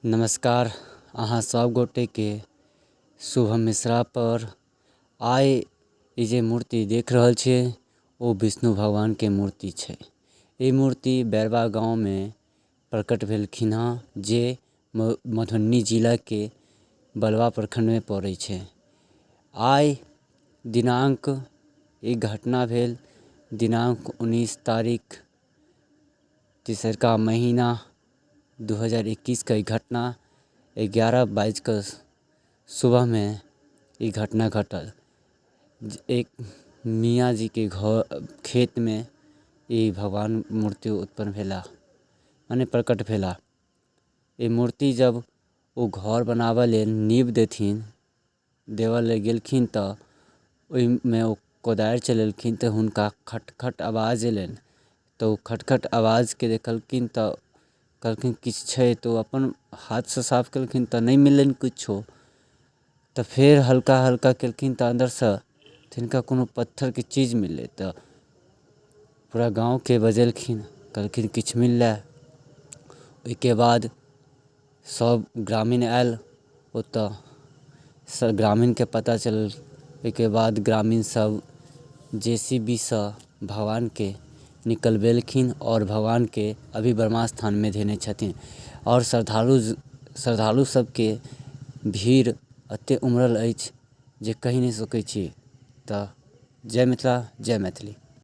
नमस्कार अहाँ सब गोटेके शुभम मिश्रा पर। आइ ई जे मूर्ति देख रहल छियै ओ विष्णु भगवानके मूर्ति छै। ई मूर्ति बैरवा गाँवमे प्रकट भेलखिन हँ जे मधुबनी जिलाके बलवा प्रखण्डमे पड़ै छै। आइ दिनांक ई घटना भेल दिनांक 19 तारीख तेसरका महीना 2021 के ई घटना 11 बाजि कऽ सुबहमे ई घटना घटल। एक मियाँ जीके घर खेतमे ई भगवान मूर्ति उत्पन्न भेला मने प्रकट भेला। ई मूर्ति जब ओ घर बनाबऽ लेल नीव देथिन देबऽ लेल गेलखिन तऽ ओहिमे ओ कोदारि चलेलखिन तऽ हुनका खटखट आवाज अयलनि। तऽ ओ खटखट आवाजके देखलखिन तऽ कहलखिन किछु छै, तऽ ओ अपन हाथसँ साफ केलखिन तऽ नहि मिललनि किछो। तऽ फेर हल्का हल्का केलखिन तऽ अन्दरसँ तिनका कोनो पत्थरके चीज मिललै। तऽ पूरा गाँवके बजेलखिन, कहलखिन किछु मिललै। ओहिके बाद सब ग्रामीण आयल ओतऽ, सब ग्रामीणके पता चलल। ओहिके बाद ग्रामीण सब जे सी बी सँ भगवानके निकलबेलखिन आओर भगवानके अभी ब्रह्मा स्थानमे धेने छथिन। आओर श्रद्धालु सबके भीड़ एते उमड़ल अछि जे कहि नहि सकै छी। तऽ जय मिथिला, जय मैथिली।